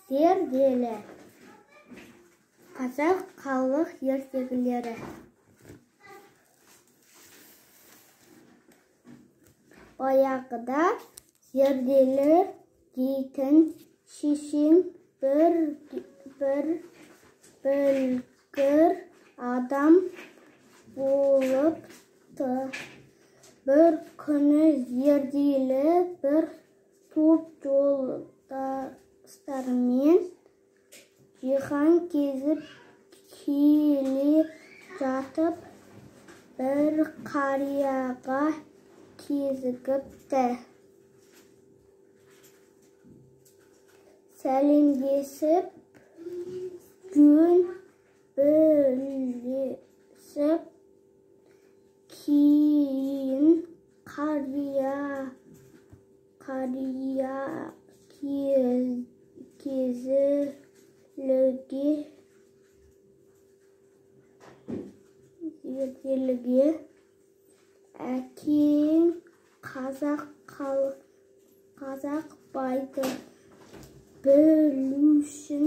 Зерделі. Қазақ халық ертегілері. Баяғыда Зерделі дейтін шешен бір білгір адам болыпты. Бір күні Зерделі бір топ жолдастарымен жиһан кезіп келе жатып, бір қарияға кезігіпті. Сәлемдесіп, жөн білісіп, кейін қария Зерделіге әкең Қазақбайды білуші